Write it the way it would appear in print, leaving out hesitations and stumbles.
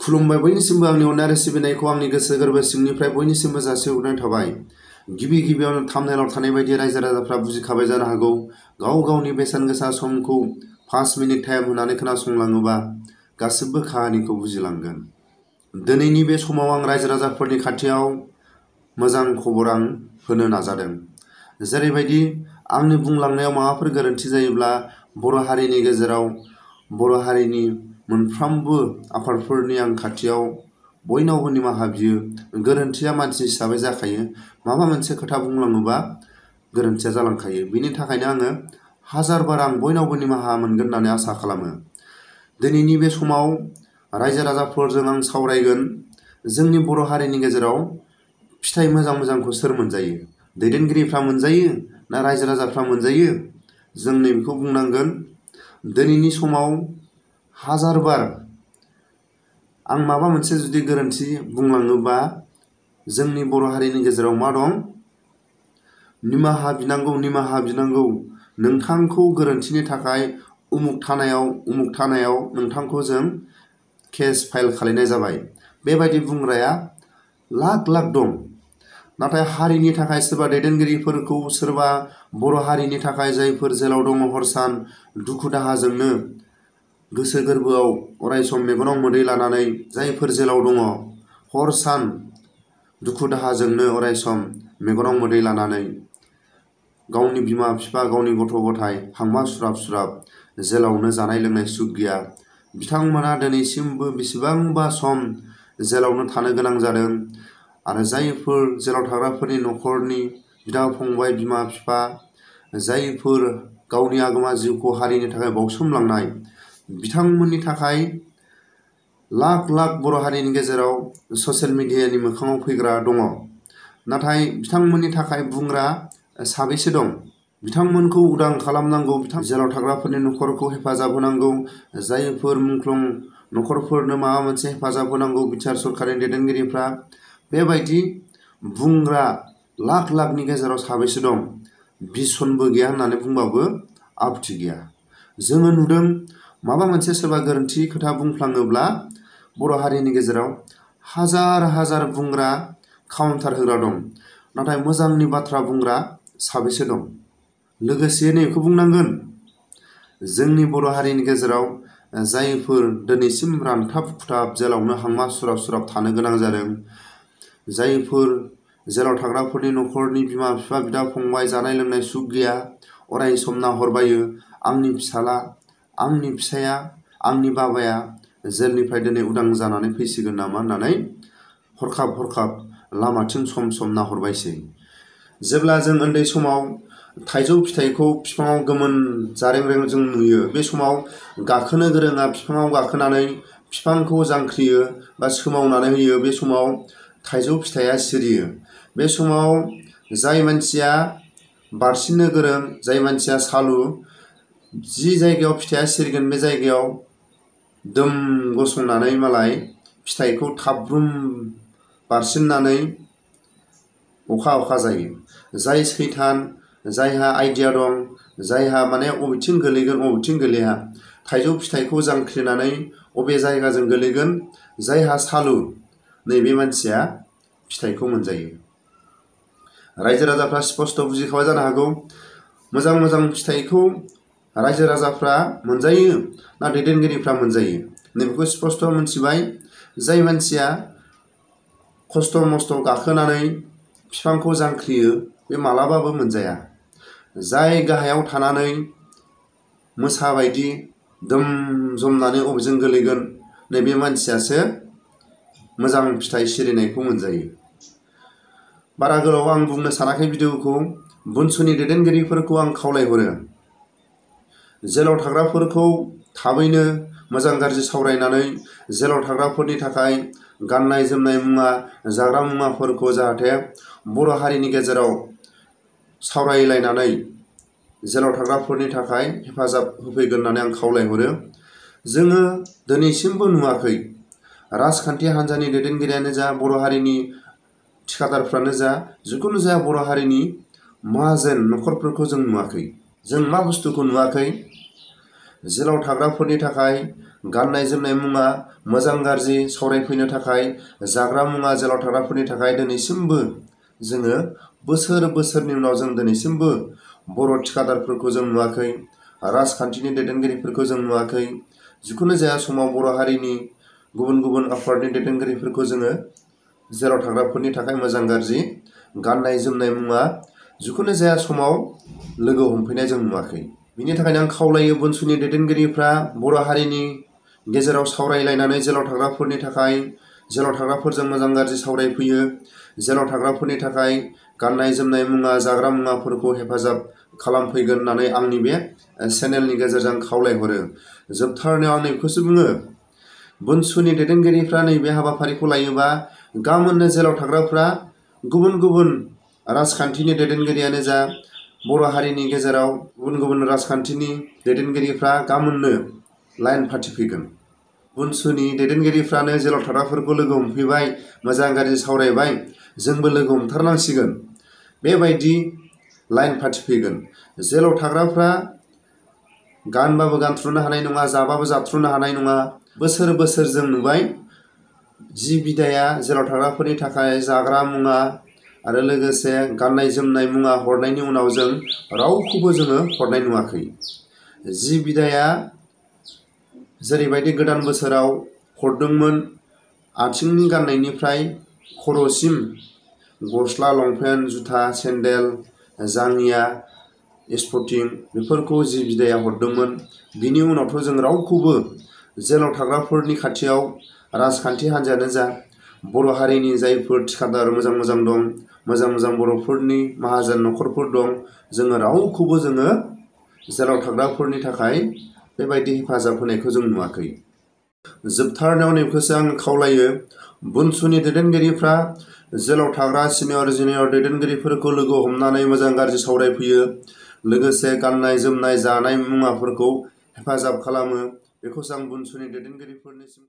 खुलुमबाय बयनिसिमबो आंनि अननाय आरो सिबिनायखौ आंनि गोसो गोरबो सिंनिफ्राय बयनिसिमबो जासिहरनाय थाबाय। गिबियावनो थाम्बनेलाव थानाय बायदि रायजो राजाफ्रा बुजिखाबाय जानो हागौ। गाव गावनि बेसेन गोसा समखौ 5 मिनिट टाइम होनानै खोनासंलाङोबा गासिबो काहानिखौ बुजिलांगोन। दिनैनि बे समाव आं रायजो राजाफोरनि खाथियाव मोजां खबर आं होनो नाजादों। जेरैबायदि आंनि बुंलांनायाव माबाफोर गोरोन्थि जायोब्ला बर' हारिनि गेजेराव बर' हारिनि मोनफ्रोमबो आफादफोरनि आं खाथियाव बयनावबो निमाहा बियो। गोरोन्थिया मानसि हिसाबै जाखायो। माबा मोनसे खोथा बुंलाङोबा गोरोन्थिया जालांखायो। बिनि थाखायनो आङो हाजार बार आं बयनावबो निमाहा मोनगोन होननानै आसा खालामो। दिनैनि बे समाव रायजो राजाफोरजों आं सावरायगोन जोंनि बर' हारिनि गेजेराव फिथाइ मोजां मोजांखौ सोर मोनजायो? दैदेनगिरिफ्रा मोनजायो ना रायजो राजाफ्रा मोनजायो? जों नैबेखौ बुंनांगोन। दिनैनि समाव हाजार बार आं माबा मोनसे जुदि गोरोन्थि बुंलाङोबा जोंनि बर' हारिनि गेजेराव मा दं? निमाहा बिनांगौ। नोंथांखौ गोरोन्थिनि थाखाय उमुक थानायाव नोंथांखौ जों केस फाइल खालामनाय जाबाय। बेबायदि बुंग्राया लाख लाख दं। नाथाय हारिनि थाखाय सोरबा दैदेनगिरिफोरखौ सोरबा बर' हारिनि थाखाय जायफोर जेलाव दङ हर सान दुखु दाहाजोंनो गोसो गोरबोआव अरायसम मेगनाव मोदै लानानै जायफोर जेलाव दङ हर सान दुखु दाहाजोंनो अरायसम मेगनाव मोदै लानानै गावनि बिमा बिफा गावनि गथ' गथाय हांमा सुराब जेलावनो जानाय लोंनाय सुख गैया। बिथांमोना दिनैसिमबो बेसेबांबा सम जेलावनो थानो गोनां जादों। आरो जायफोर जेलाव थाग्राफोरनि न'खरनि बिदा फंबाय बिमा बिफा जायफोर गावनि आगोमा जिउखौ हारिनि थाखाय बाउसोमलांनाय बिथांमोननि थाखाय लाख लाख बर' हारिनि गेजेराव ससियेल मिडियानि मोखाङाव फैग्रा दङ। नाथाय बिथांमोननि थाखाय बुंग्रा साबेसे दं? बिथांमोनखौ उदां खालामनांगौ। जेलाव थाग्राफोरनि न'खरखौ हेफाजाब होनांगौ। जायफोर मुंख्लं न'खरफोरनो माबा मोनसे हेफाजाब होनांगौ बिटिआर सरकारनि दैदेनगिरिफ्रा। बेबायदि बुंग्रा लाख लाखनि गेजेराव साबेसे दं? 20 जनबो गैया होननानै बुंबाबो आपत्ति गैया। जोङो नुदों माबा मोनसे सोरबा गोरोन्थि खोथा बुंफ्लाङोब्ला बर' हारिनि गेजेराव हाजार बुंग्रा काउन्टार होग्रा दं। नाथाय मोजांनि बाथ्रा बुंग्रा साबेसे दं? लोगोसे नैखौ बुंनांगोन जोंनि बर' हारिनि गेजेराव जायफोर दिनैसिम रानथाब खुथाब जेलावनो हांमा सुराब थानो गोनां जादों। जायफोर जेलाव थाग्राफोरनि न'खरनि बिमा बिफा बिदा फंबाय जानाय लोंनाय सुख गैया। अरायसम नाहरबायो आंनि फिसाला आंनि फिसाया आंनि बाबाया जेलनिफ्राय दिनै उदां जानानै फैसिगोन नामा होननानै हरखाब लामाथिं सम नाहरबायसै। जेब्ला जों उन्दै समाव थाइजौ फिथाइखौ बिफाङाव गोमोन जारें जों नुयो। बे समाव गाखोनो गोरोङा बिफाङाव गाखोनानै बिफांखौ जांख्रियो बा सोमावनानै होयो। बे समाव थाइजौ फिथाइया सिरियो। बे समाव जाय मानसिया बारसिननो गोरों जाय मानसिया सालु जि जायगायाव फिथाइया सिरिगोन बे जायगायाव दोम गसंनानै मालाय फिथाइखौ थाब्रुम बारसिननानै अखा जायो। जाय सैथान जायहा आइडिया दं जायहा माने अबेथिं गोलैगोन अबेथिं गोलैया थाइजौ फिथाइखौ जांख्रिनानै अबे जायगाजों गोलैगोन जायहा सालु नैबे मानसिया फिथाइखौ मोनजायो। रायजो राजाफ्रा स्पष्ट बुजिखाबाय जानो हागौ। मोजां फिथाइखौ रायजो राजाफ्रा मोनजायो ना दैदेनगिरिफ्रा मोनजायो? नैबेखौ स्पष्ट मोनथिबाय। जाय मानसिया खस्थ' मस्थ' गाखोनानै बिफांखौ जांख्रियो बे मालाबाबो मोनजाया। जाय गाहायाव थानानै मोसा बायदि दोम जमनानै अबेजों गोलैगोन नैबे मानसियासो मोजां फिथाइ सिरिनायखौ मोनजायो। बारा गोलाव आं बुंनो सानाखै भिडिअखौ। बुनसुनि दैदेनगिरिफोरखौ आं खावलायहरो जेलाव थाग्राफोरखौ थाबैनो मोजां गाज्रि सावरायनानै जेलाव थाग्राफोरनि थाखाय गाननाय जोमनाय मुवा जाग्रा मुवाफोरखौ जाहाथे बर' हारिनि गेजेराव सावरायलायनानै जेलाव थाग्राफोरनि थाखाय हेफाजाब होफैगोन होननानै आं खावलायहरो। जोङो दिनैसिमबो नुवाखै राजखान्थि हान्जानि दैदेनगिरियानो जा बर' हारिनि थिखादारफ्रानो जा जिखुनु जाया बर' हारिनि माहाजोन न'खरफोरखौ जों नुवाखै। जों मा बुस्थुखौ नुवाखै? जेलाव थाग्राफोरनि थाखाय गाननाय जोमनाय मुवा मोजां गाज्रि सावरायफैनो थाखाय जाग्रा मुवा जेराव थाग्राफोरनि थाखाय दिनैसिमबो जोङो बोसोरनि उनाव जों दिनैसिमबो बर' थिखादारफोरखौ जों नुवाखै, राजखान्थिनि दैदेनगिरिफोरखौ जों नुवाखै। जिखुनु जाया समाव बर' हारिनि गुबुन गुबुन आफादनि दैदेनगिरिफोरखौ जोङो जेराव थाग्राफोरनि थाखाय मोजां गाज्रि गाननाय जोमनाय मुवा जिखुनु जाया समाव लोगो हमफैनाय जों नुवाखै। बिनि थाखायनो आं खावलायो बुनसुनि दैदेनगिरिफ्रा बर' हारिनि गेजेराव सावरायलायनानै जेराव थाग्राफोरनि थाखाय जेराव थाग्राफोरजों मोजां गाज्रि सावरायफैयो, जेराव थाग्राफोरनि थाखाय गाननाय जोमनाय मुवा जाग्रा मुवाफोरखौ हेफाजाब खालामफैगोन होननानै आंनि बे चेनेलनि गेजेरजों खावलायहरो। जोबथारनायाव आं बेखौसो बुङो, बुनसुनि दैदेनगिरिफ्रा नैबे हाबाफारिखौ लायोबा गाबोननो जेराव थाग्राफ्रा गुबुन गुबुन राजखान्थिनि दैदेनगिरियानो जा बर' हारिनि गेजेराव गुबुन गुबुन राजखान्थिनि दैदेनगिरिफ्रा गाबोननो लाइन फाथिफैगोन। बुनसुनि दैदेनगिरिफ्रानो जेराव थाग्राफोरखौ लोगो हमफैबाय, मोजां गाज्रि सावरायबाय, जोंबो लोगो हमथारनांसिगोन, बेबायदि लाइन फाथिफैगोन। जेराव थाग्राफ्रा गानबाबो गानथ्र'नो हानाय नङा, जाबाबो जाथ्र'नो हानाय नङा। बोसोर जों नुबाय जि बिदाया जेराव थाग्राफोरनि थाखाय जाग्रा मुवा आरो लोगोसे गाननाय जोमनाय मुवा हरनायनि उनाव जों रावखौबो जोङो हरनाय नुवाखै। जि बिदाया जेरैबायदि गोदान बोसोराव हरदोंमोन, आथिंनि गाननायनिफ्राय खर'सिम गस्ला लंपेन्ट जुथा सेन्देल जाङिया स्पर्टिं बेफोरखौ जि बिदाया हरदोंमोन, बिनि उनावथ' जों रावखौबो जेराव थाग्राफोरनि खाथियाव राजखान्थि हान्जायानो जा बर' हारिनि जायफोर थिखादार मोजां मोजां दं, मोजां बर'फोरनि माहाजोन न'खरफोर दं, जोङो रावखौबो जोङो जेराव थाग्राफोरनि थाखाय बेबायदि हेफाजाब होनायखौ जों नुवाखै। जोबथारनायाव नैखौसो आं खावलायो, बुनसुनि दैदेनगिरिफ्रा जेराव थाग्रा सिनियर जुनियर दैदेनगिरिफोरखौ लोगो हमनानै मोजां गाज्रि सावरायफैयो, लोगोसे गाननाय जोमनाय जानाय मुवाफोरखौ हेफाजाब खालामो, बेखौसो आं बुनसुनि दैदेनगिरिफोरनिसिम